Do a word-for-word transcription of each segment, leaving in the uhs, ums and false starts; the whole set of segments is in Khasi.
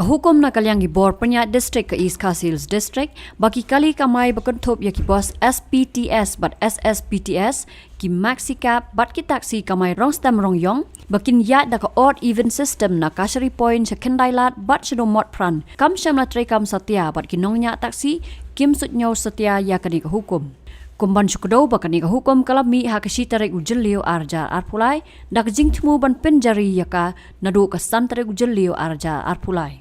Hukum na ka liang ki bor pynïaid district ka East Khasi Hills District ba ki kali kamai ba kynthup ïa ki bus S P T S bad S S P T S, ki maxi cab bad ki taxi kamai rong stem rong ïong ba kin ïaid da ka odd even system na Kashari Point sha Khyndai Lad bad sha Motphran, kam shym la treikam satia bad ki nongñiah taxi kim suidñiew satia ïa kane ka hukum. Kum ban shu kdew ba kane ka hukum ka la mih ha ka shi tarik u Jylliew ar hajar arphew lai, da ka jingthmu ban pynjari ïa ka naduh ka san tarik u Jylliew ar hajar arphew lai.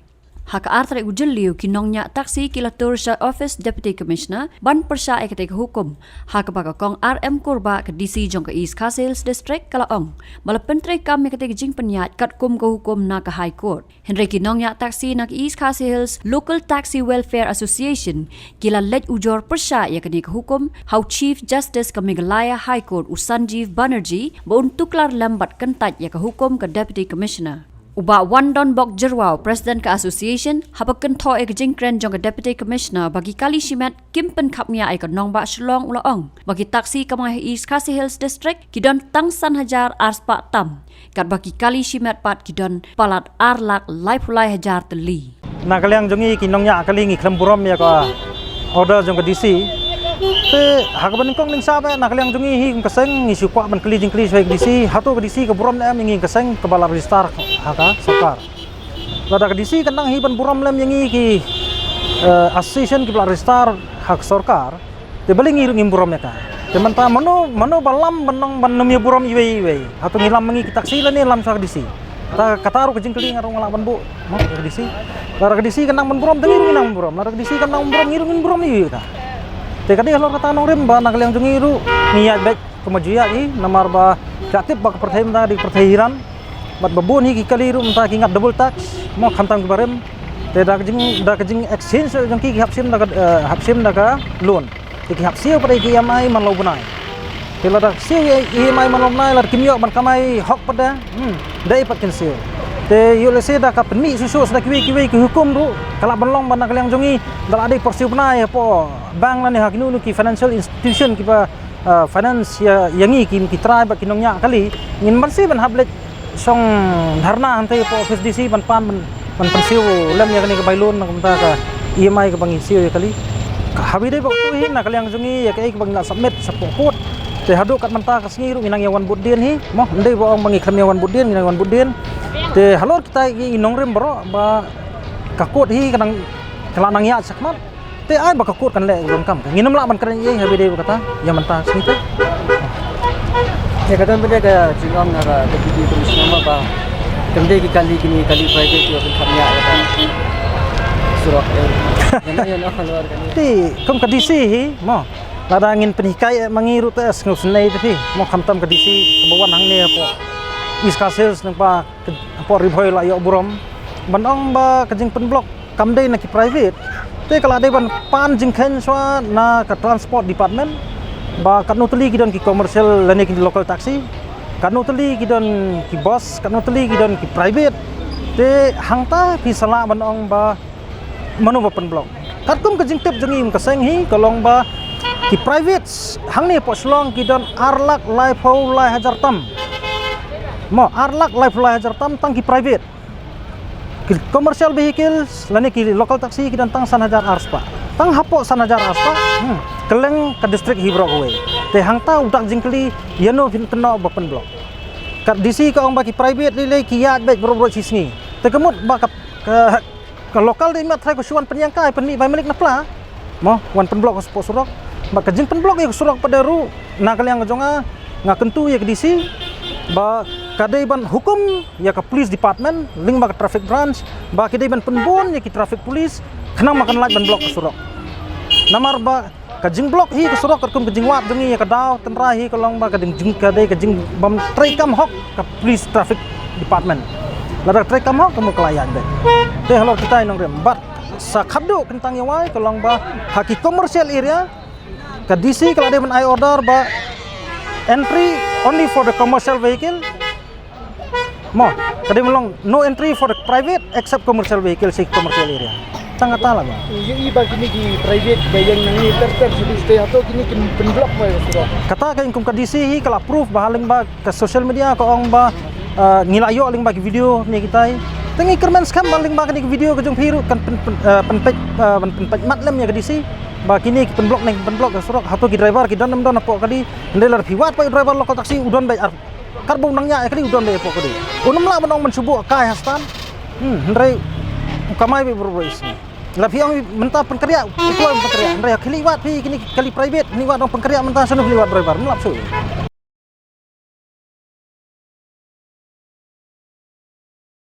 Ha ka ar tarik u Jylliew ki nongñiah taxi ki la tur sha office Deputy Commissioner ban pyrshah ïa katei ka hukum, ha kaba ka Kong R M Kurbah, ka D C jong ka East Khasi Hills District, ka la ong ba la pyntreikam ïa katei ka jingpynïaid katkum ka hukum na ka High Court. Hynrei ki nongñiah taxi na ka East Khasi Hills Local Taxi Welfare Association ki la leit ujor pyrshah ïa kane ka hukum ha u Chief Justice ka Meghalaya High Court, u Sanjeev Banerjee, ba un tuklar lem bad kyntait ïa ka hukum ka Deputy Commissioner. U Bah Wandonbok Jyrwa, President ka Association, haba kynthoh ïa ka jingkren jong ka Deputy Commissioner ba ki kali shimet kim pynkhapngiah ïa ka nongbah Shillong, u la ong ba ki taxi kamai ha East Khasi Hills District ki don tang san hajar ar spah tam, katba ki kali shimet pat ki don palat ar lak laiphew lai hajar tylli. Na ka liang jong ngi ki nongñiah kali ngi khlem burom ïa ka order jong ka D C. Te ha kaba nyngkong nyngkong sha ba na ka liang jong ngi hi ka seng ngi shu kwah ban kylli jingkylli sha ka D C. Hato ka D C ka burom ne em ïa ngi ka seng kaba la register ha ka sorkar. Lada ka D C ka nang hi ban burom lem ïa ngi ki, eh, association kiba la register ha ka sorkar. Te balei ngi ruh ngim burom ïa ka? Te mynta mano, mano ba lam ban ong ban ym ïa burom iwei iwei? Hato ngi lam ma ngi ki taxi lane lam sha ka D C? Ta kata ruh ka jingkylli nga ruh nga lah ban buh, mo, ka D C. Lada ka D C ka nang ban burom te ngi ruh ngi nang ban burom. Lada ka D C ka nang ban burom ngi ruh ngin burom ïa ka. Te ka dei halor kata nongrim ba na ka liang jong ngi ruh ngi ïaid beit kumba ju ïaid hi, namar ba ka tip ba ka pyrthei mynta ka dei ka pyrthei hiran. Bad ba bun hi ki kali ruh mynta ki ngat double tax, mo, khamtam ki barim. Te da ka jing, da ka jing exchange jong ki, ki hap shim da ka, eh, hap shim da ka loan. Te ki hap siew pat ïa ki E M I man la u bnai. Te lada siew ïa E M I man la u bnai, lada kim ïoh ban kamai hok pat da, hmm, dei pat kin siew. Te ïoh lehse da ka pynmih shuh shuh sa da kiwei kiwei ki hukum ruh ka lah ban long ba na ka liang jong ngi da la dei por siew bnai hapoh bank lane ha kino kino ki financial institution kiba, ah, finance ïa, ïa ngi ki, ki trai bad ki nongñiah kali, ngin banse ban hap leit shong dharna hangtei hapoh office D C ban pan ban, ban pynsiew lem ïa kane ka bai loan na ka bynta ka E M I kaba ngi siew ïa kali. Ka haba dei ba katu hi na ka liang jong ngi ïa kaei kaba ngi la submit shapoh court. Te haduh kat mynta ka sngi ruh ngi nang ïa wan bud dien hi, mo, ym dei ba ong ba ngi khlem ïa wan bud dien, ngi nang ïa wan bud dien. Te halor kita ki nongrim baroh ba ka court hi ka nang, ka la nang ïaid shakhmat. Te ai ba ka court kan leh ruh kam ka. Ngin ym lah ban kren ei ei haba dei ba kata. Ïa mynta sngi te. Ïa ka don bynta ka jingong na ka Deputy Commissioner mo ba kam dei ki kali kine kali private ïa ka kham ïa ka surok. Ïa ïa na halor kane. Te kum ka D C hi mo. Lada ngin pynhikai ma ngi ruh te sngewsynei te phi. Mo khamtam ka D C kaba wan hangne hapoh East Khasi Hills nangba hapoh Ri Bhoi la ïoh burom ban ong ba ka jingpynblock kam dei na ki private. Te ka la dei ban pan jingkheiñ shuwa na ka transport department ba katno tylli ki don ki commercial lane ki local taxi, katno tylli ki don ki bus, katno tylli ki don ki private. Te hangta phi sa lah ban ong ba mano ba pynblock. Katkum ka jingtip jong ngi kum ka seng hi ka long ba ki private hangne hapoh Shillong ki don ar lak laiphew lai hajar tam. Mo, ar lak laiphew lai hajar tam tang ki private. Ki commercial vehicles lane ki local taxi ki don tang san hajar ar spah. Tang hapoh san hajar ar spah, hmm, kylleng ka district hi baroh kawei. Te hangta u dak jingkylli ïano phin kynnoh ba pynblock. Ka D C ka ong ba ki private lei lei ki ïaid beit baroh baroh shi sngi. Te ka mut ba ka, ka, ka local dei mat trai ka shu wan pynïeng kai pynmih bai malik na pla. Mo, wan pynblock ka spot surok. Ba ka jingpynblock ïa ka surok pat de ruh na ka liang ka jong nga, nga kyntu ïa ka D C ba ka dei ban hukum ïa ka police department lyngba ka traffic branch ba ki dei ban pynbun ïa ki traffic police khnang ba kan lait ban block ka surok. Namar ba ka jingblock hi ka surok katkum ka jingwad jong ngi ïa ka daw tynrai hi ka long ba ka ding jing ka dei ka jingbym treikam hok ka police traffic department. Lada treikam hok ka mut ka la ïaid beit. Te halor kita i nongrim bad sa khadduh kyntang ïa wai ka long ba ha ki commercial area ka D C ka la dei ban ai order ba entry only for the commercial vehicle. Mo, ka dei ban long no entry for the private except commercial vehicle, sha commercial area. Tang kata la mo. Ïohi ba kine ki private ba ïeng nangne ter ter sha dusdei, hato kine kin pynblock ba ïa surok? Kata ka kum ka D C hi ka la proof ba ha lyngba ka social media ka ong ba, ah, ngi la ïoh lyngba ki video ne kitai. Te ngi kyrmen skhem ba lyngba kane ka video ka jong phi ruh kan pyn, pyn, eh, pynpeit, eh, ban pynpeit mat lem ïa ka D C ba kine ki pynblock ne ki pynblock ka surok, hato ki driver ki don ne ym don hapoh kali. Hynrei lada phi wad pat u driver local taxi u don beit ar, katba u nang ïaid ïa kali u don beit hapoh kali. Un ym lah ban ong ban shu buh kai ha stand. Hmm, hynrei u kamai beit baroh baroh isngi. Lada phi ong mynta pynkynriah, u kloi pynkynriah. Hynrei khie leit wad phi kine ki kali private, khie leit wad dang pynkynriah mynta, shano khie leit wad driver, ym lap shuh.